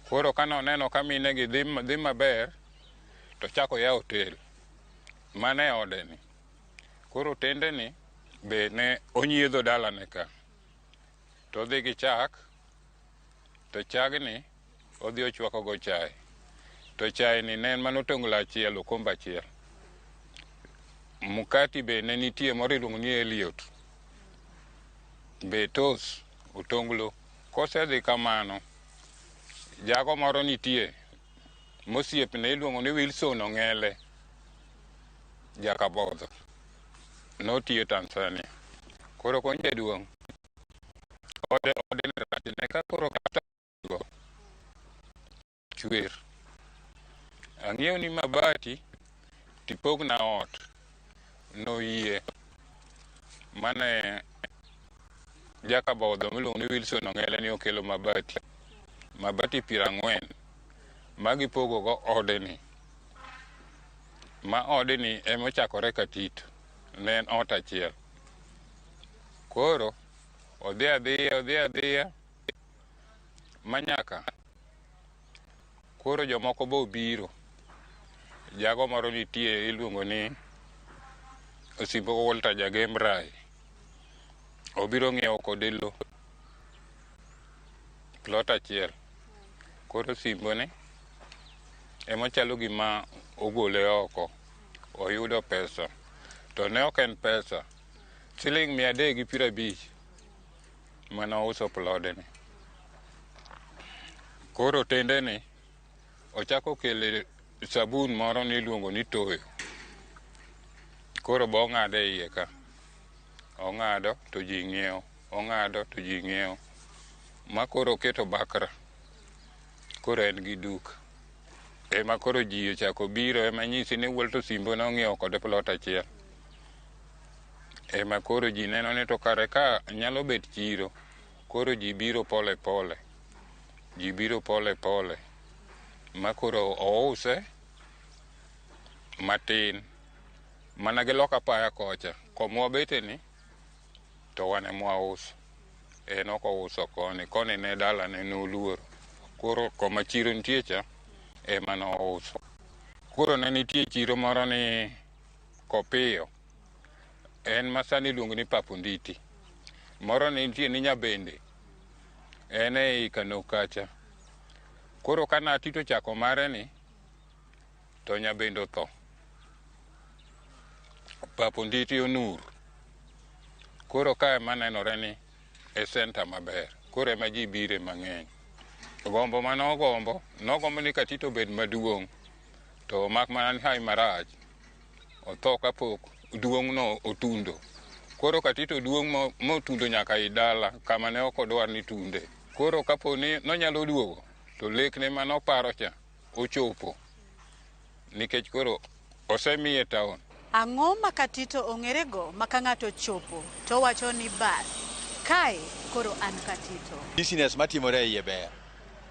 Koro kano neno ka mine gi dhi maber, to chako yawo hotel mane ode ni. Koro tende ni be ne onyiedho dalane ka. To odhi gi chak, to chagni odhi ochwako go chae. To chae ni ne en mana otonglo achiel, okombe achiel. Mkati be ne nitie moro iluongo ni Eliot. Be tos otonglo. Kosedhi kamano, jago moro nitie mosiepne iluongo ni Wilson Ong'ele, Jakabodho. Notiyo Tanzania. Koro kony jaduong' ode ne rach ne ka koro kata go chwer. Ang'iew ni mabati tipogna ot. Noyie. Mane Jakabodho miluongo ni Wilson Ong'ele ni okelo mabati. Mabati 40 magipogo go ode ni. Ma ode ni ema ochakore Katito. Ne en ot achiel. Koro odhi adhiya manyaka koro jomoko be obiro. Jago moro nitie iluongo ni Osimbo Walter Jagem Rai. Obiro ng'iewo kode lo. Plot achiel. Koro Simbo ni ema chalo gima ogole oko. Oyudo pesa. To ne ok en pesa. Siling 350 mana ouso plodeni. Koro tendeni ochako kele sabun moro niluongo ni Toyo. Koro bo ong'ade e iye ka. Ong'ado to ji ng'iewo. Ong'ado to ji ng'iewo. Ma koro oketo bakra. Koro en gi duka. Ema koro ji ochako biro ema nyisi ni Walter Osimbo nong'iewo kode plot achiel. Ema koro ji neno ni to kare ka nyalo bet chiro. Koro ji biro pole pole. Ji biro pole pole. Ma koro ouse matin. Mana gi loka paya kocha. Komwa bete ni to wan ema wauso. En ok ouso koni. Koni ne dalane noluoro. Koro koma chiro nitie cha ema nouso. Koro ne nitie chiro moro ni Kopiyo. En ma sani iluongo ni Papunditi. Moro ne nitie ni Nyabende. En ei Kano kacha. Koro ka Atito ochako mare ni, to Nyabende otho. Papunditi onur. Koro ka ema nenore ni e center maber. Koro ema ji bire mang'eny. Gombo ma nogombo, nogombo ni Katito obed maduong'. To mak mana ni hai marach. Otho kapok duong' no otundo. Koro Katito duong' motundo nyaka i dala kama ne ok odwar ni tunde. Koro kapo ni nonyalo duogo, to lekne manoparo cha ochopo. Nikech koro osemiye town. Ang'o ma Katito ong'erego ma ka ng'ato chopo to wacho ni bas, kae koro an Katito. Business matimore e iye ber.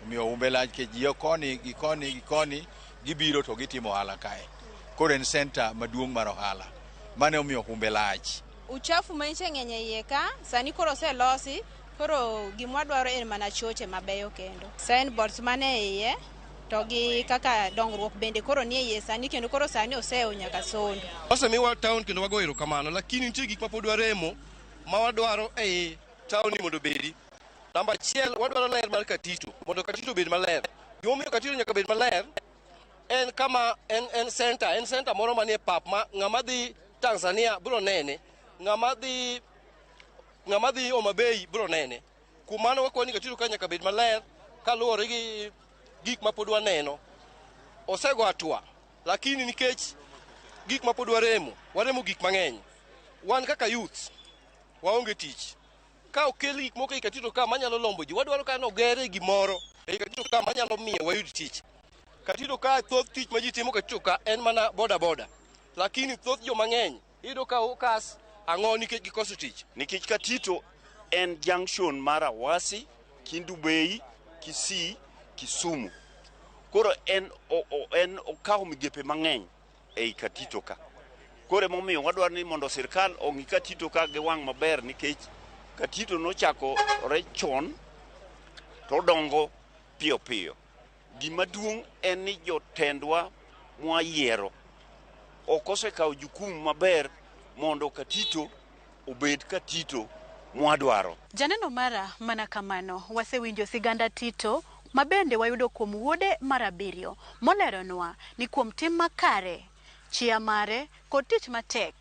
Omiyo umbe lach nikech ji koni gi koni gi koni gibiro to gitimo ohala kae. Koro en center maduong' mar ohala. Mane omiyo humbe lach. Uchafu ma nyiche ng'eny e iye ka, sani koro oselosi, koro gima wadwaro en mana choche mabeyo kendo. Signboards mane e iye, to gi kaka dongruok bende koro nie iye sani kendo koro sani oseyo nyaka Sondu. Osemiwa town kendo wago erokamano, lakini nitie gik mapod waremo ma wadwaro ei town ni mondo obedi. Namba achiel, wadwaro ler mar Katito, mondo Katito obed maler. Gimomiyo Katito nyaka bed maler, en kama en center, en center moro manie pap ma ng'ama dhi Tanzania biro nene, ng'ama dhi Homa Bay biro nene. Kuom mano wakwayo ni Katito ka nyaka bed maler kaluwore gi gik ma pod waneno. Osego hatua, lakini nikech gik ma pod waremo, waremo gik mang'eny. Wan kaka youths, waonge tich. Ka okel gik moko ei Katito ka manyalo lombo ji, wadwaro ka nogere gimoro ei Katito ka manyalo miyo wayud tich. Katito ka thoth tich ma ji timo Katito ka en mana boda boda. Lakini thoth joma ng'eny iyudo ka okas ang'o nikech gikoso tich. Nikech Katito en junction mar Awasi, Kendu Bay, Kisii, Kisumu. Koro en okawo migepe mang'eny ei Katito ka. Koro emomiyo wadwaro ni mondo sirkal ong'i Katito ka gi wang' maber nikech Katito nochakore chon to odongo piyo piyo. Gima duong' en ni jotendwa mwayiero ok osekawo jukumu maber mondo Katito obed Katito mwadwaro. Janeno mara mana kamano, wasewinjo siganda Tito mabende wayudo kuom wuode mar abiriyo moleronwa ni kuom tim makare, chia mare kod tich matek,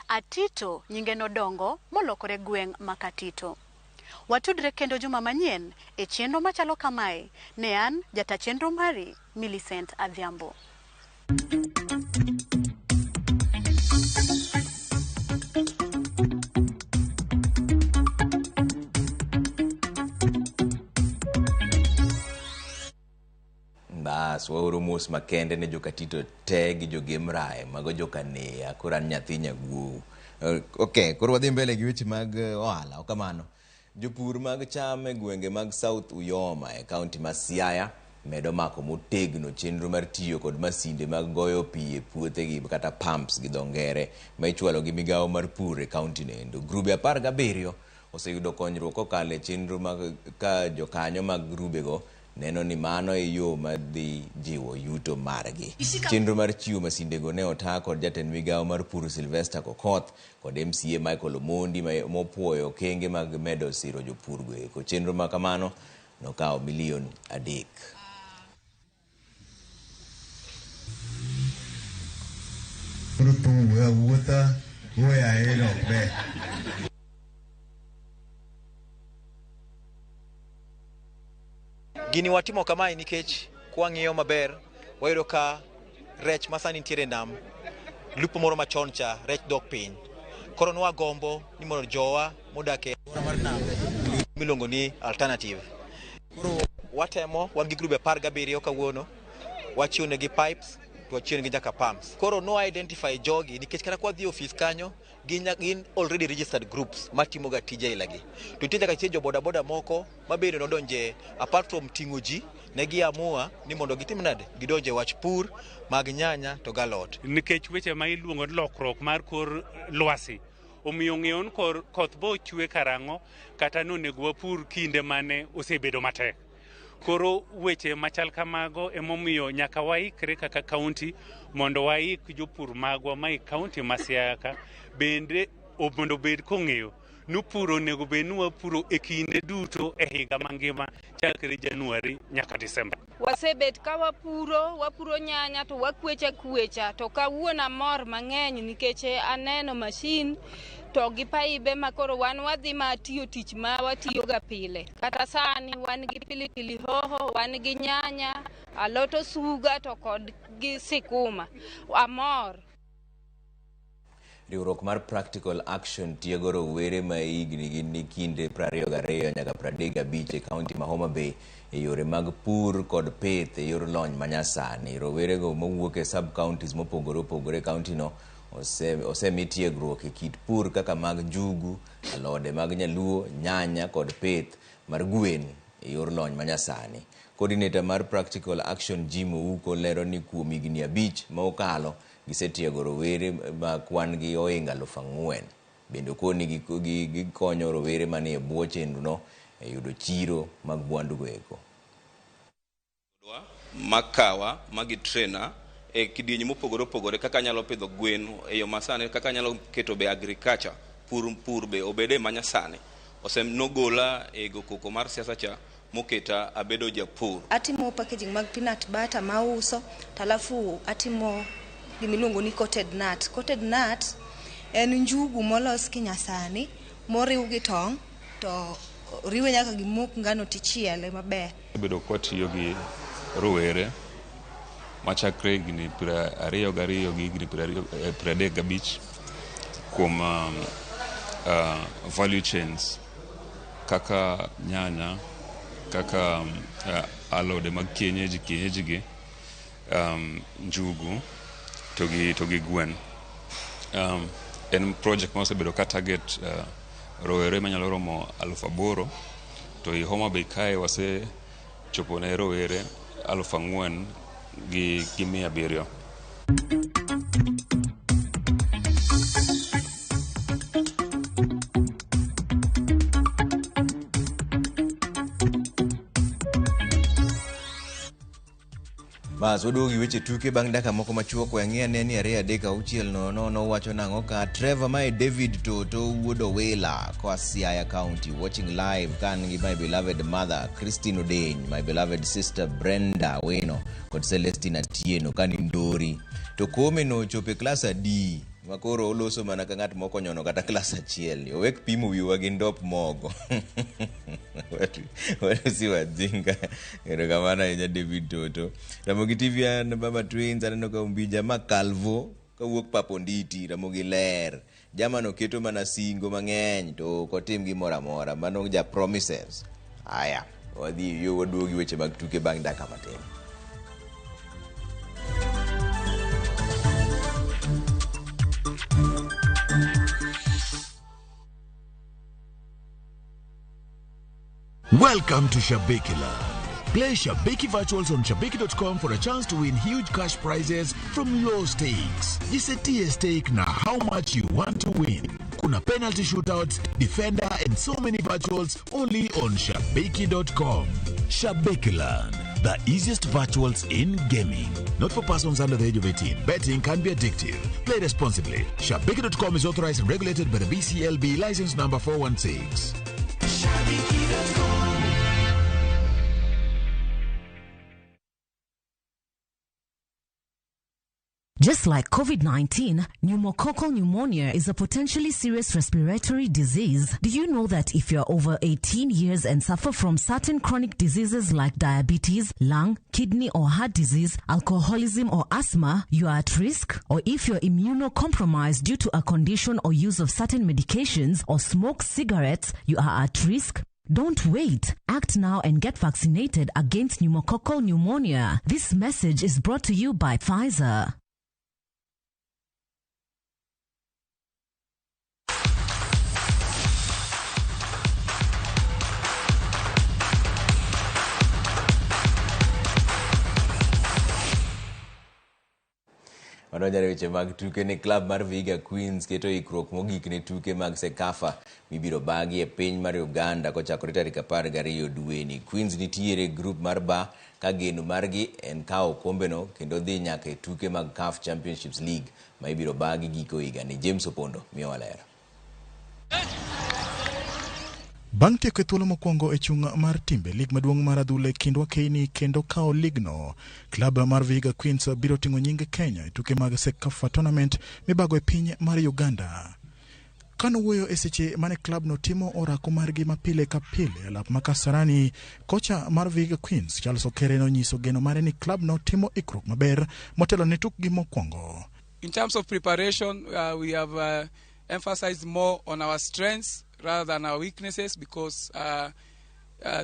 Atito nyinge nodongo molokore gweng' ma Katito. Watudre kendo juma manyien e chenro machalo kamae. Ne an jata chenro mari Millicent Adhiambo. Bas, waoro mos makende ne jokatito te gi jogem rae, mago jokaneya, koro an nyathi nyaguowu. Ok, koro wadhi mbele gi weche mag ohala, okamano. Jopur mag cham e gwenge mag South Uyoma e kaunti ma Siaya medo mako motegno chenro mar tiyo kod masinde mag goyo pi e puothegi kata pumps gi dho ngere ma ichwalo gi migawo mar pur e kaunti nendo. Grube 17 oseyudo konyruok kokalo e chenro mag ka jokanyo mag grubego neno ni mano e yo madhi jiwo yuto margi. Chenro mar chiwo masindego ne ota kod jatend migawo mar pur Sylvester Kokoth kod MCA Michael Omondi mopuoyo okenge mag medo siro jopurgo eko. Chenro ma kamano nokawo milion 3. Gini watimo kamae nikech kwang'iyo maber wayudo ka rech masani nitiere nam lupo moro machon cha rech dok piny. Koro nwagombo ni mondo jowa modak e alwora mar nam miluongo ni alternative. Koro watemo wan gi grube 17 kawuono, wachiwo negi pipes to wachiwo negi nyaka pumps. Koro no identify jogi nikech kata kwa dhi e ofis kanyo gin already registered groups matimo ga tije aila gi. To nitie nyaka nitie jo bodaboda moko mabende nodonje apart from ting'o ji, ne giamua ni mondo gitim nade, gidonje wach pur mag nyanya to galot. Nikech weche ma iluongo ni lokruok mar kor lwasi omiyo ng'eyo ni koth bo chwe karang'o kata nonego wapur kinde mane osebedo matek. Koro weche machal kamago emomiyo nyaka waikre kaka kaunti mondo waik jopur magwa ma e kaunti ma Siaya ka bende mondo obed kong'eyo ni pur onego bed ni wapuro e kinde duto e higa mangima chakre Januari nyaka Disemba. Wasebet ka wapuro nyanya to wakwecha kwecha to kawuono amor mang'eny nikech aneno mashin to gi paibe ma koro wan wadhi ma tiyo tich ma watiyoga pile. Kata sani wan gi pilipili hoho, wan gi nyanya, alot osuga to kod gi sikuma. Amor. Riwruok mar Practical Action tiego rowere ma higni gi ni kinde 22 nyaka 35 e kaunti ma Homa Bay e yore mag pur kod pith e yor lony manyasani. Rowerego mowuok e sub-counties mopogore opogore e kaunti no osemi tiegruok e kit pur kaka mag njugu, alode mag nyaluo, nyanya kod pith mar gwen e yor lony manyasani. Coordinator mar Practical Action Jim Ouko lero ni kuom higni 5 ma okalo gisetiego rowere ma kwan gi ohingo 4,000. Bende okoni gikonyo rowere manie bwo chenrono e yudo chiro mag mwandugo eko. Makawa magi trainer e kidieny mopogore opogore kaka nyalo pidho gwen e yo masani, kaka nyalo keto be agriculture pur be obede manyasani. Osenogola e go koko mar siasa cha moketa abedo japur. Atimo packaging mag peanut butter mauso, talafu atimo gimiluongo ni coated nut. Coated nut en njugu molos kinyasani moriw gi tong' to riwe nyaka gi mok ngano tichiele maber. Bedo kwatiyo gi rowere machakre higni 22 gi higni 35 kuom value chains kaka nyanya, kaka alode mag kienyeji gi njugu to gi gwen. En project ma osebedo ka target rowere manyalo romo 8,000 to i Homa Bay kae wasechopo ne rowere 4,700. Bas, waduogo gi weche tuke bang' dakika moko machuok. We ang'i ane ni 2 3 6 0 0 wacho nang'o ka Trevor mae David Toto wuod Owila koa Siaya County watching live ka an gi my beloved mother Christine Odeny, my beloved sister Brenda Wino kod Celestine Atieno ka ni Ndori. To kome no ochopo e klas adi ma koro oloso mana ka ng'at moko nyono kata klas achiel. Owek pimo wiwa gi ndop mogo. Watu si wajinga. Erokamano ahinya David Toto. Ramogi TV an Baba Twins aneno ka Umbija ma Calvo kawuok Paponditi. Ramogi ler. Jamano keto mana singo mang'eny to ok otim gimoro amora. Mano ja promises. Aya, wadhi yo waduogi weche mag tuke bang' dakika matin. Welcome to Shabiki Land. Play Shabiki Virtuals on Shabiki.com for a chance to win huge cash prizes from low stakes. Jisetie stake na how much you want to win. Kuna penalty shootouts, defender and so many virtuals only on Shabiki.com. Shabikiland, the easiest virtuals in gaming. Not for persons under the age of 18. Betting can be addictive. Play responsibly. Shabiki.com is authorized and regulated by the BCLB, license number 416. Shabiki.com. Just like COVID-19, pneumococcal pneumonia is a potentially serious respiratory disease. Do you know that if you're over 18 years and suffer from certain chronic diseases like diabetes, lung, kidney or heart disease, alcoholism or asthma, you are at risk? Or if you're immunocompromised due to a condition or use of certain medications or smoke cigarettes, you are at risk? Don't wait. Act now and get vaccinated against pneumococcal pneumonia. This message is brought to you by Pfizer. Wadonjore weche mag tuke ni klab mar Vihiga Queens keto ikruok mogik ne tuke mag CECAFA mibiro bagi e piny mar Uganda kochakore tarik 12 dweni. Queens nitiere grup mar B ka geno margi en kawo okombeno kendo dhi nyaka e tuke mag CAF Championships League ma ibiro bagi giko higani. James Opondo miyowa ler. Bang' tieko e thuolo mokwongo e chung' mar timbe lig maduong' mar adhula e kind wakeini kendo kawo ligno, klab mar Vihiga Queens biro ting'o nying Kenya e tuke mag CECAFA tournament mibago e piny mar Uganda. Kanowuoyo e seche mane klabno timo orako margi ma pile ka pile e lap ma Kasarani, kocha mar Vihiga Queens Charles Okere nonyiso geno mare ni klabno timo ikruok maber motelo ne tukgi mokwongo. In terms of preparation, we have emphasized more on our strengths rather than our weaknesses, because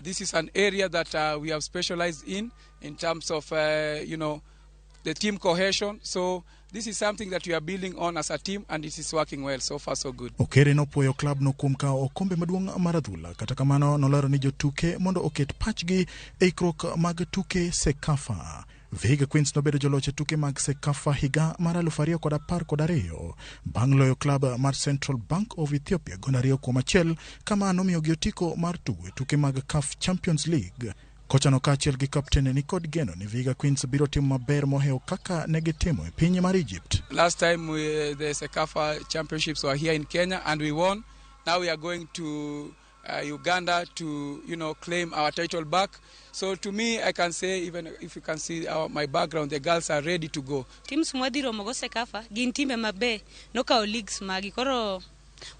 this is an area that we have specialized in terms of, the team cohesion. So this is something that we are building on as a team, and it is working well. So far, so good. Okere nopuoyo klabno kuom kawo okombe maduong' mar adhula. Kata kamano nolero ni jotuke mondo oket pachgi e ikruok mag tuke CECAFA. Vihiga Queens nobedo joloch e tuke mag CECAFA higa mar 2012 bang' loyo klab mar Central Bank of Ethiopia gonde 2-1 kama nomiyogi otiko mar tugo e tuke mag CAF Champions League. Kochano kaachiel gi kapten ni kod geno ni Vihiga Queens biro timo maber mohewo kaka negitimo e piny mar Egypt. Last time the CECAFA Championships were here in Kenya and we won. Now we are going to Uganda to, claim our title back. So to me, I can say, even if you can see my background, the girls are ready to go. Teams mwadhi romo go CECAFA gin timbe mabe nokawo leagues magi, koro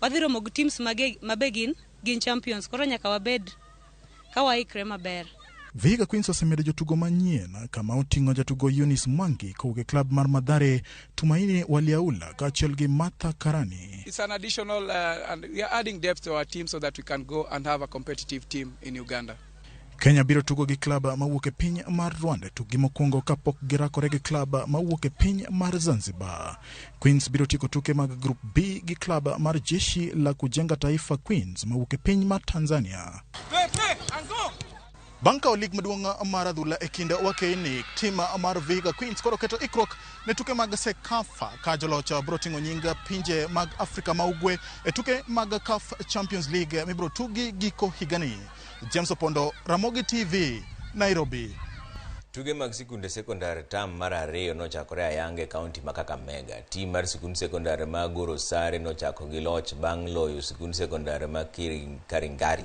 wadhi romo gi teams mabe gin champions, koro nyaka wabed ka waikre maber. Vihiga Queens osemedo jotugo manyien kama oting'o jatugo Eunice Mwangi kowuok e klab mar Mathare, Tumaini Waliaula kaachiel gi Martha Karani. It's an additional, and we are adding depth to our team so that we can go and have a competitive team in Uganda. Kenya biro tugo gi klab mawuok e piny mar Rwanda tukgi mokwongo kapok girakore gi klab mawuok e piny mar Zanzibar. Queens biro tieko tuke mag Group B gi klab mar Jeshi la Kujenga Taifa Queens mawuok e piny mar Tanzania. Bang' kawo lig maduong' mar adhula e kind wakeini, tim mar Vihiga Queens koro keto ikruok ne tuke mag CECAFA ka joloch biro ting'o nying pinje mag Afrika ma Ugwe e tuke mag CAF Champions League mibiro tugi giko higani. James Opondo, Ramogi TV, Nairobi. Tuke mag sikunde sekondar tam mar 2 nochakore ayanga e kaunti ma Kakamega. Tim mar sikund sekondar ma Gorosare nochako gi loch bang' loyo sikund sekondar ma Karingari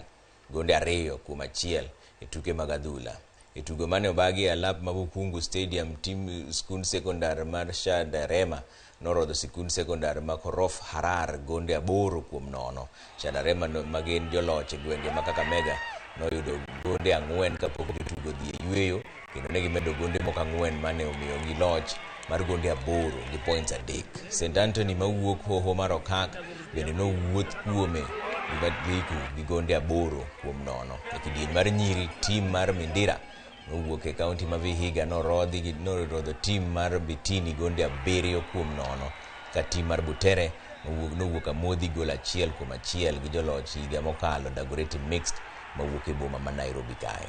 gonde 2-1 e tuke mag adhula. E tugo mane obagi e alap ma Bukungu Stadium, tim sikund sekondar mar Shadarema norodho sikund sekondar ma Korof Harar gonde 8-0. Shadarema magin joloch e gwenge ma Kakamega noyudo gonde 4 kapok jotugo dhi e yweyo, kendo ne gimedo gonde moko 4 mane omiyogi loch mar gonde 8 gi points 3. St Anthony mawuok hoho mar Okak bende nowuoth kuome Liku gi gonde 8-0. E kidieny mar nyiri, tim mar Mindira nowuok e kaunti ma Vihiga norodho tim mar Bitini gonde 7-0, ka tim mar Butere nowuok Amodhi gol 1-1 gi joloch higa mokalo Dagoretti Mixed mawuok e boma ma Nairobi kae.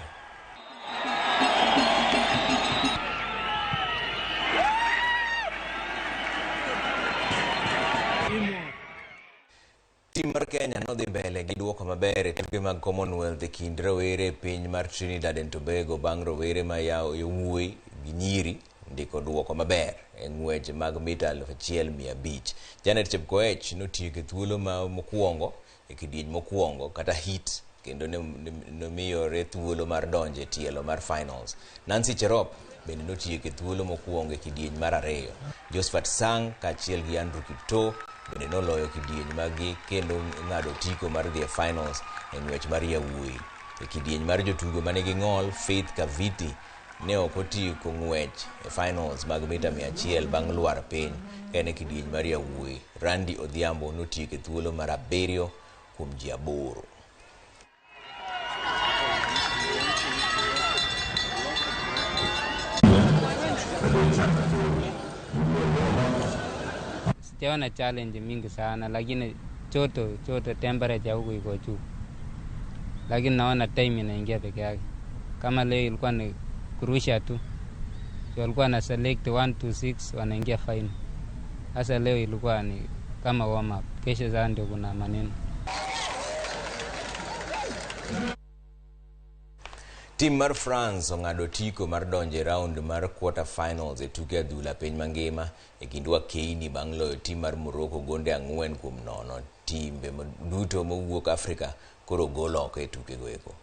Tim mar Kenya nodhi mbele gi duoko maber e tuke mag Commonwealth e kind rowere e piny mar Trinidad and Tobago bang' rowere ma yawuoyi gi nyiri ndiko duoko maber e ng'wech mag mita 1500. Janet Chepkoech notieko e thuolo ma mokwongo e kidieny mokwongo kata heat kendo nomiyore thuolo mar donjo e tielo mar finals. Nancy Cherop bende notieko e thuolo mokwongo e kidieny mar ariyo. Josephat Sang kaachiel gi Andrew Kiptoo bende noloyo kidieny maggi kendo ng'ado otiko mar dhi e finals e ng'wech mar yawuoyi. E kidieny mar jotugo manigi ng'ol, Faith Kaviti ne ok otieko ng'wech e finals mag mita 100 bang' lwar piny ka en e kidieny mar yawuoyi. Randy Odhiambo notieko e thuolo mar abiriyo kuom ji aboro. Sijaona challenge mingi sana, lakini choto choto temperature huku iko juu, lakini naona time inaingia peke yake. Kama leo ilikuwa ni kurusha tu, so walikuwa na select 1 to 6 wanaingia final. Sasa leo ilikuwa ni kama warm up, kesho sasa ndio kuna maneno. Tim mar France ong'ado otiko mar donjo e round mar quarter finals e tuke adhula piny mangima e kind wakeini bang' loyo tim mar Morocco gonde 4-0. Timbe duto mowuok Afrika koro ogol oko e tukego eko.